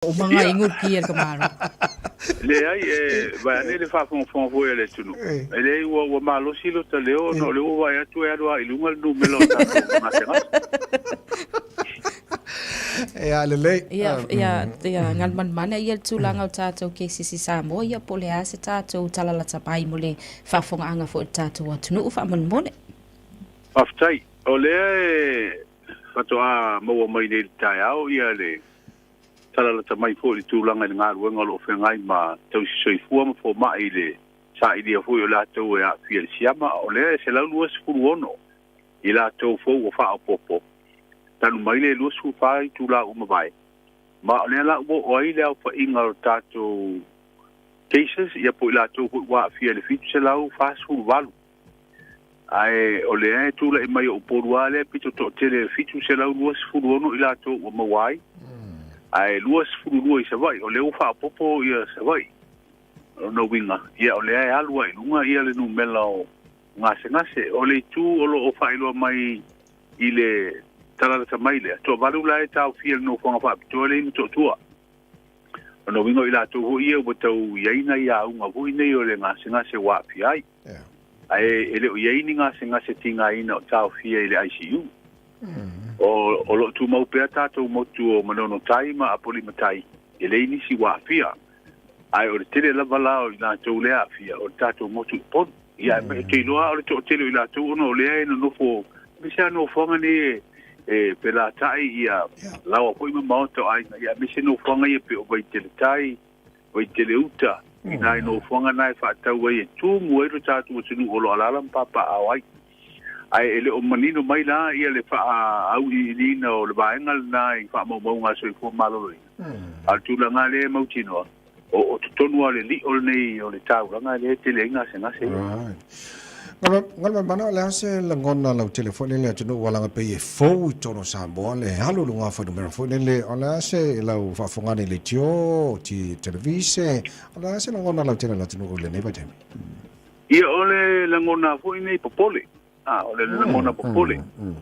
O mga ingu ki e ka maro. Leai e vai ane le faafogafoga foi a le atunuu. E leai ua malosi lo ta leo ona o le ua vaai atu e alu lava i luga le numera o tatou gasegase. Ia lelei. Ia, ia, ia, galumalemana ia le tulaga o tatou cases i Samoa, ia po o le a se tatou tala lata mai mo le faafofogaaga foi a le tatou atunuu faamolemole. Faafetai. O lea e faatoa maua mai nei i le taeao ia le tala lata mai foi i le tulaga i le galuega o lo o feagai ma tausi soifua ma fomai i le sailia foi o latou e aafia i le siama. O lea e 126 i latou fou ua faaopoopo talu mai le 24 itula ua mavae, ma o lea la ua oo ai le aofaiga o tatou cases ia po o i latou foi ua aafia i le 748. Ae o lea e tulai mai o Upolu lava lea pito toatele e 726 i latou ua maua ai, ae 22 i Savaii. O lea ua faaopoopo ia Savaii. O lona uiga, ia o lea e alu lava i luga ia le numera o gasegase. O le itu o lo o faailoa mai i le tala lata mai lea, toavalu la e taofia i le nofoaga faapitoa lea i Motootua. O lona uiga o i latou foi ia ua tau i ai nai auga foi nei o le gasegase ua aafia ai. Ae e le o i ai ni gasegase tigaina o taofia i le ICU. O lo o tumau pea tatou motu o Manono Tai ma Apolima Tai, e leai nisi ua aafia. Ae o le tele lava la o i latou lea aafia, o le tatou motu i Upolu. Ia, ou te iloa o le toatele o i latou ona o lea e nonofo, aemaise lava nofoaga nei e pelatai ia laoa foi ma maota o aiga, ia aemaise nofoaga ia pei o Vaitele Tai, Vaitele Uta, i nai nofoaga na e faatau ai e tumu ai lo tatou atunuu o lo o alaala ma papaaao ai. Ae e le o manino mai la ia le faaauiliiliina o le vaega lena i faamaumauga a le soifua maloloina. A o le tulaga lea e mautinoa, o totonu lava o le lio lenei o le taulaga lea e tele ai gasegase ia. Right. Galumalemana, o le a se lagona lautele foi lele atunuu ua laga pei e fou i totonu o Samoa le alu i luga o fuainumera foi lele, o le a se lau faafofoga nei leitio, ti televise, o le a se lagona lautele o le atunuu i lenei vaitaimi? Ia, o le lagona foi nei popole. A, o le lagona popole.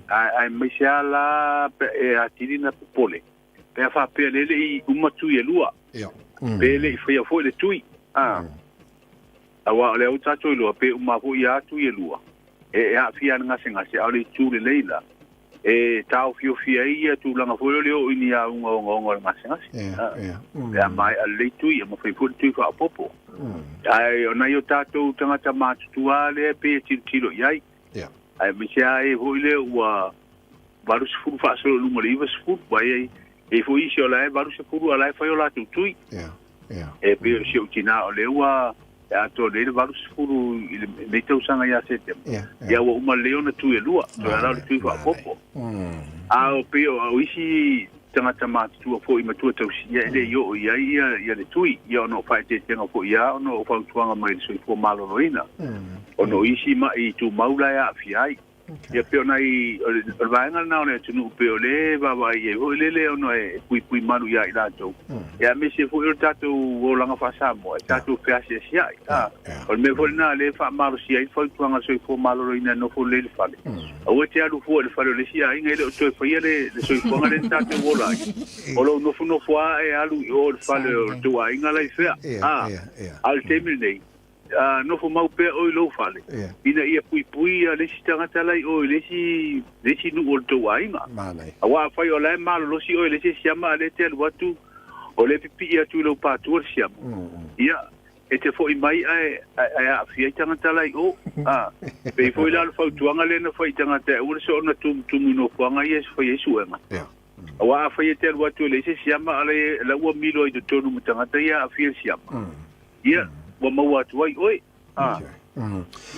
Aemaise lava la pe e atili na popole. Pe a faapea le le i uma tui e lua. Pe le i faia foi le tui. A. Aua o lea ua tatou iloa pe uma foi ia tui e lua. E aafia le gasegase, a o le itu lelei la, e taofiofia ai ia tulaga foi lea o le oo i ni auga ogaoga o le gasegase. Pe a maea lelei tui, ia ma fai foi le tui faaopoopo. Ae o nai o tatou tagata matutua lea e pei e tilotilo i ai. Aemaise lava e foi lea ua 80 faasolo i luga o le 90, aua e i ai foi isi o la e 80 a o la e fai o latou tui. E pei o si ou tina o lea ua e atoa nei le 80 i lenei tausaga ia Setema, ia ua uma lelei ona tui e lua, toe ala o le tui faaopoopo. A o pei o isi tagata matutua foi matua tausi, ia e le i oo i ai ia le tui, ia ona o faaeteetega foi ia ona o fautuaga mai le soifua maloloina, ona o isi ma'i tumau la e aafia ai. Ia pei o nai, o le vaega lena o le atunuu pei o lea e vaavaai i ai foi lele ona e puipui malu ia i latou. Ia aemaise foi o le tatou olaga faa-Samoa e tatou feasiasiai. O le mea foi lena lea e faamalosia ai le fautuaga a le soifua maloloina e nofo lelei i le fale. Aua e te alu fua i le fale o le isi aiga e le o toe faia le soifuaga lea na tatou ola ai. O lou nofonofo lava e alu i o i le fale o le tou aiga la i fea. A o le taimi lenei, nofo mau pea oe i lou fale, ina ia puipui le isi tagata la i o i le isi, le isi nuu o le tou aiga. Aua afai o la e malolosi oe i le isi siama a lea e te alu atu, o lea e pipii atu i lou patua le siama, ia, e te foi mai ae, ae aafia ai tagata la i o. A, pei foi la o le fautuaga lea na fai i tagata e aua le soona tumutumu i nofoaga ia e fai ai suega. Aua afai e te alu atu e leai se siama a la ua milo ai totonu ma tagata ia aafia i le siama. Ia, ua maua atu ai oe. A.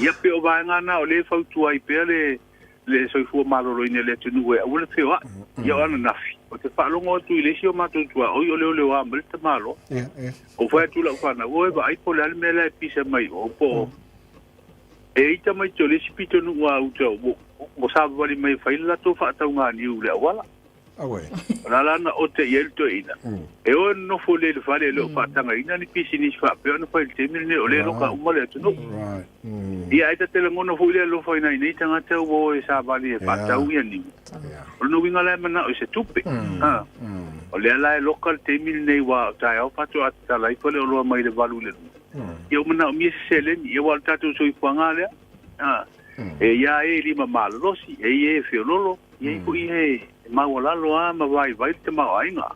Ia, pei o vaega na o lea e fautua ai pea le le soifua maloloina i le atunuu e aua le feoai. Ia, o ananafi, ou te faalogo atu i le isi o matou tuaoi o leoleoa mai le tamaloa. Ou fai atu i lau fanau, Oi, vaai po o le a le mea la e pisa mai o, po o e ai tamaiti o le isi pitonuu a uta ua savavali mai e fai le latou faatauga niu i le auala. Auē. O la la na ote i ai le toeaina, e o e nonofo lelei i le fale e le o faatagaina ni pisinisi faapea ona fai i le taimi lenei o lea e loka uma le atunuu. Ia ai ta te lagona foi le alofa i nai nei tagata ua o e savali e faatau ia niu. O lona uiga la e manao i se tupe. O lea la e loka le taimi lenei aua o taeao faatoa tatala ai faleoloa mai le 8 i le 2. Ia ua manaomia se seleni, ia aua o le tatou soifuaga lea. A, e i ai e lima malolosi, e i ai e feololo, e i ai foi e maualalo lava ma vaivai le tamaoaiga.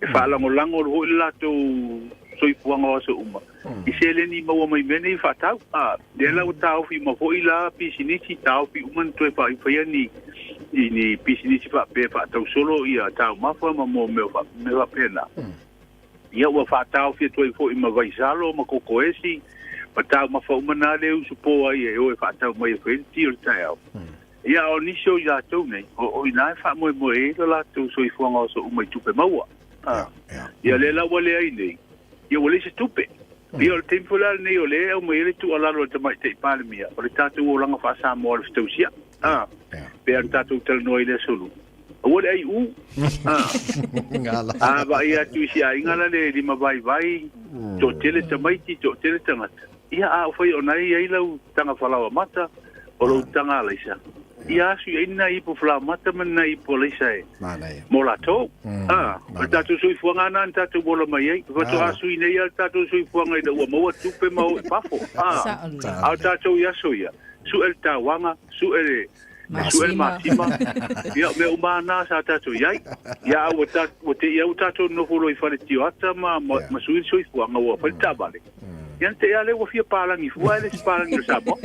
E faalagolago foi le latou soifuaga o aso uma i seleni maua mai mea nei faatau. A, lea la ua taofi uma foi la pisinisi, taofi uma na toe faia ni i ni pisinisi faapea faatausolo ia taumafa ma mo mea faapena. Ia ua faataofi atu ai foi ma vaisalo ma kokoesi ma taumafa uma na lea e usupo ai e o e faatau mai e fai le ti o le taeao. Ia o nisi o i latou nei, o i ina e faamoemoe ai lo latou soifuaga o aso uma i tupe maua. Ia lea la ua leai nei, ia ua leai se tupe. Ia o le taimi foi la lenei o lea e aumai ai le tuualalo a le Tamaitai Palemia, o le tatou olaga faa-Samoa o le fetausia. Pe ana tatou talanoa i le aso Lua. Aua le aiu. A vaai atu i si aiga la le lima vaivai, toatele tamaiti, toatele tagata. Ia a fai o na e i ai lau taga falaoa mata, o lou taga alaisa. Ia asu i ai nai ipu falaoa mata ma nai ipu alaisa e mo latou. A, o le tatou soifuaga lena na tatou ola mai ai. Faatoa sui nei lava le tatou soifuaga ina ua maua tupe ma o i fafo. A, a o tatou i aso ia, sue le tauaga, sue le sue le masima. Ia, o mea uma lava na sa tatou i ai. Ia, a ua ta, ua te i a ua tatou nofo loa i fale tioata ma, ma, ma sui le soifuaga, ua fai le taavale. Ia na te i a lea ua fia palagi fua e le isi palagi o Samoa.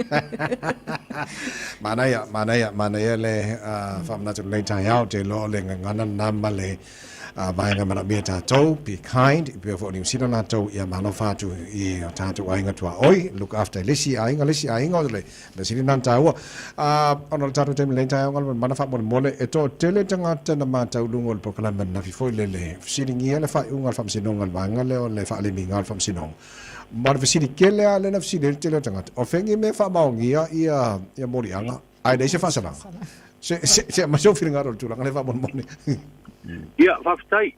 Manaia, manaia, manaia le faamanatu lenei taeao, te iloa o le gagana lena ma le vaega manaomia e tatou, be kind, e pei foi o Niu Sila latou ia malofa atu i o tatou aiga tuaoi, look after i le isi aiga, le isi aiga, o le mea sili lena ona taua. Ona o le tatou taimi lenei taeao galumana faamolemole, e toatele tagata na matau i luga o le polokalame ananafi foi lele, fesiligia le faaiuga a le Faamasinoga i le vaega lea o le faalemiga o le Faamasinoga. Ma le fesili tele lava lea na fesili ai le tele o tagata, o fea mea e faamaonia ia moliaga ae leai se faasalaga? Se, se, se aumai sou finagalo i le tulaga lea faamolemole. Ia, faafetai.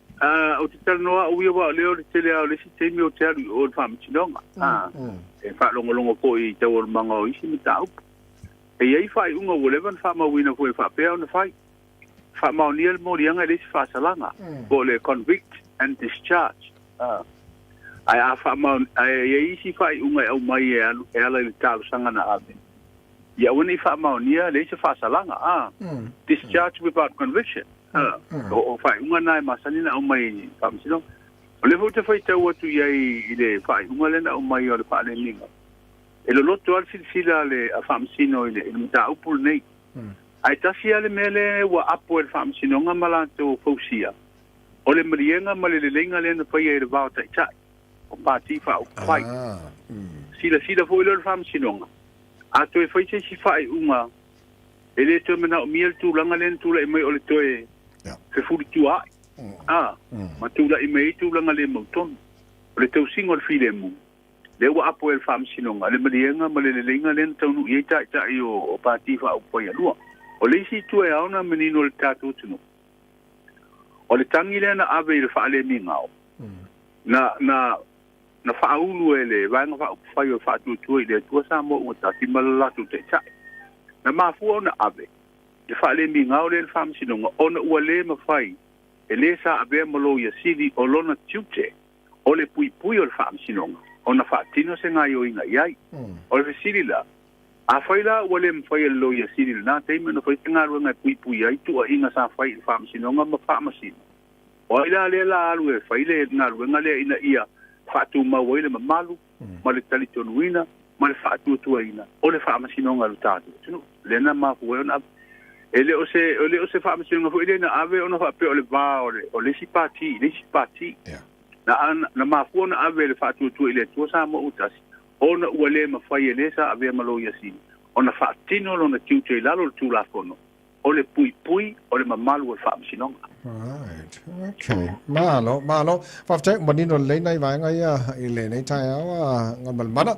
Ou te talanoa au ia aua o lea o le tele lava o le isi taimi ou te alu i o i le Faamasinoga. E faalogologo foi i taualumaga o isi mataupu. E i ai faaiuga ua leva ona faamauina foi e faapea ona fai. Faamaonia le moliaga e leai se faasalaga, po o le convict and discharge. Ae a faamaonia, ae i ai isi faaiuga e aumai e alu e ala i le talosaga na ave, ia aua ne i faamaonia, leai se faasalaga, discharge without conviction. O faaiuga na e masani ona aumai i le Faamasinoga. O lea foi ou te faitau atu i ai i le faaiuga lea na aumai o le faalemiga, e loloto lava le silasila a le Faamasino i le mataupu lenei. Ae tasi lava le mea lea ua apo e le Faamasinoga ma latou fausia, o le maliega ma le leleiga lea na faia i le va o Taitai o Pati Faaupufai. Silasila foi lea o le Faamasinoga, a toe fai se isi faaiuga, e le toe manaomia le tulaga lea na tulai mai o le toe fefulituaai, a, ma tulai mai ai tulaga le mautonu. O le tausiga o le filemu, lea ua apo e le Faamasinoga le maliega ma le leleiga lea na taunuu i ai Taitai o Pati Faaupufai e lua. O le isi itu e ao ona manino i le tatou atunuu, o le tagi lea na ave i le faalemigao, na, na, na faaulu e le Vaega Faaupufai o le Faatuatua i le Atua Samoa Ua Tasi ma le latou Taitai. Na mafua ona ave le faalemigao lea i le Faamasinoga ona ua le mafai e le sa avea ma Loia Sili o lona tiute o le puipui o le Faamasinoga ona faatino se gaoioiga i ai. O le fesili la, afai la ua le mafai e le Loia Sili i lena taimi ona fai se galuega e puipui ai tuuaiga sa fai i le Faamasinoga ma Faamasino, O ai la lea la alu e fai le galuega lea ina ia faatumau ai le mamalu ma le talitonuina ma le faatuatuaina o le faamasinoga a lo tatou atunuu? Lea na mafua ai ona ave. E le o se, e le o se faamasinoga foi lea na ave ona faapea o le va o le, o le isi pati i le isi pati. Na, na mafua ona ave le faatuatua i le Atua Samoa ua tasi, ona ua le mafai e le sa avea ma Loia Sili ona faatino lona tiute i lalo o le Tulafono o le puipui o le mamalu o le Faamasinoga. Right. Okay. Malo, malo. Faafetai, ua manino lelei nai vaega ia i lenei taeao a Galumalemana.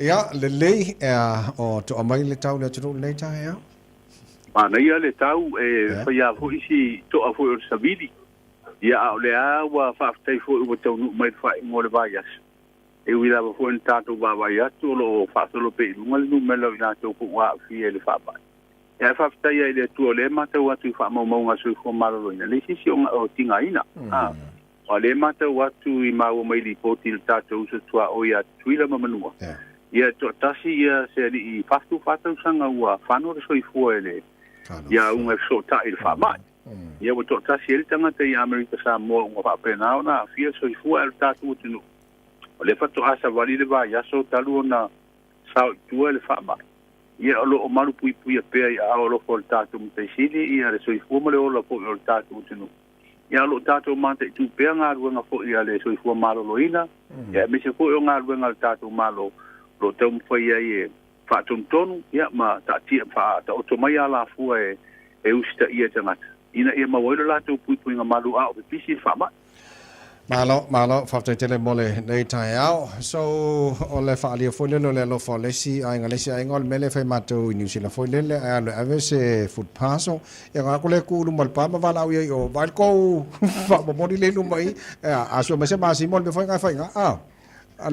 Ia, lelei o to'a mai le tau i le atunuu i lenei taeao. Manaia le tau, e faia foi si to'a foi o le savili. Ia, a o lea ua faafetai foi ua taunuu mai le faaiuga o le vaiaso. E ui lava foi ina tatou vaavaai atu o lo o faasolo pea i luga le numera o i latou foi ua aafia i le faamai. Ia, ae faafetai ai i le Atua o lea e matau atu i faamaumauga a le Soifua Maloloina, leai se isi o tigaina. A, o lea e matau atu i maua mai lipoti i le tatou uso tuaoi ia Tutuila ma Manua, ia, e toatasi ia se alii 44 tausaga ua fano le soifua e le ia uga e fesootai i le faamai. Ia ua toatasi ai le tagata i Amerika Samoa ua faapena ona aafia le soifua, ae o le tatou atunuu, o lea faatoa savali le vaiaso talu ona sao i tua le faamai. Ia o lo o malupuipuia pea i aao alofa o le tatou Matai Sili ia le soifua ma le ola foi o le tatou atunuu. Ia o lo o tatou mataitu pea galuega foi a le Soifua Maloloina, ia aemaise foi o galuega a le tatou Malo o lo o taumafai ai e faatonutonu ia ma taatia faataoto mai alafua e e usitaia e tagata ina ia maua ai lo latou puipuiga malu a o pipisi le faamai. Malo, malo, faafetai tele mo lenei taeao. So, o le faaalia foi lele o le alofa o le isi aiga le isi aiga, o le mea lea e fai matou i New Zealand foi lele, ae alu e ave se food parcel, ia ona aku lea ku i luma o le pa ma valaau i ai o, vaai le kou faamomoli lea i luma i i, a sua mai se masima o le mea foi lena e fai i ina, ah.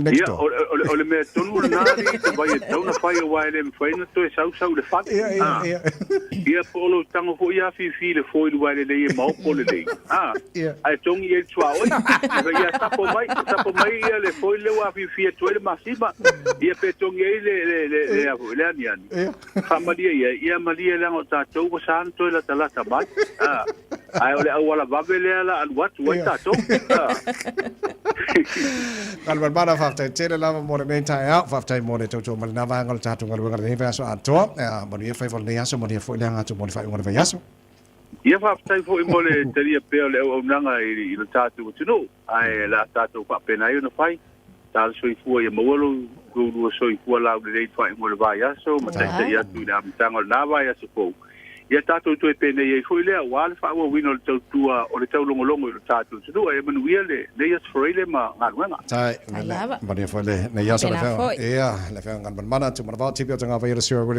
Next Ia, door. o le mea tonu lena alii te vai e tatau ona fai aua e le mafai ona toe sausau i le fale. Ia, ia, ia. Ia, po o lou tago foi afifi i le foil uae lelei e maopo lelei. Ia. Ae togi i ai le tuaoi. Ia sapo mai, sapo mai ia le foil lea ua afifi atu ai le masima. Ia pe togi ai le le le le a foi, le aniani. Ia. Faamalie i ai, ia malie leaga o tatou ua sa ona toe latalata mai. Ae o le auala vave lea la alu atu ai tatou. Galumalemana, faafetai tele lava mo lenei taeao. Faafetai mo le tautua mai lena vaega o le tatou galuega lenei vaiaso atoa. Manuia faiva o lenei aso, manuia foi le aga atu mo le faaiuga o le vaiaso. Ia faafetai foi mo le talia pea o le auaunaga i lo tatou atunuu, ae la tatou faapena ai ona fai. Tala soifua ia maua lou lua soifua laulelei i le faaiuga o le vaiaso ma taitai atu i le amataga o lena vaiaso fou. Ia tatou toe penei ai foi lea aua le faaauauina o le tautua o le taulogologo i lo tatou atunuu. Ae manuia lenei Aso Faraile ma galuega. Tai, Tai lava. Manuia foi lenei aso le Faapena afioga. foi. Ia, le afioga Galumalemana, Tumanavao, Tipi o Tagava i le Sir William.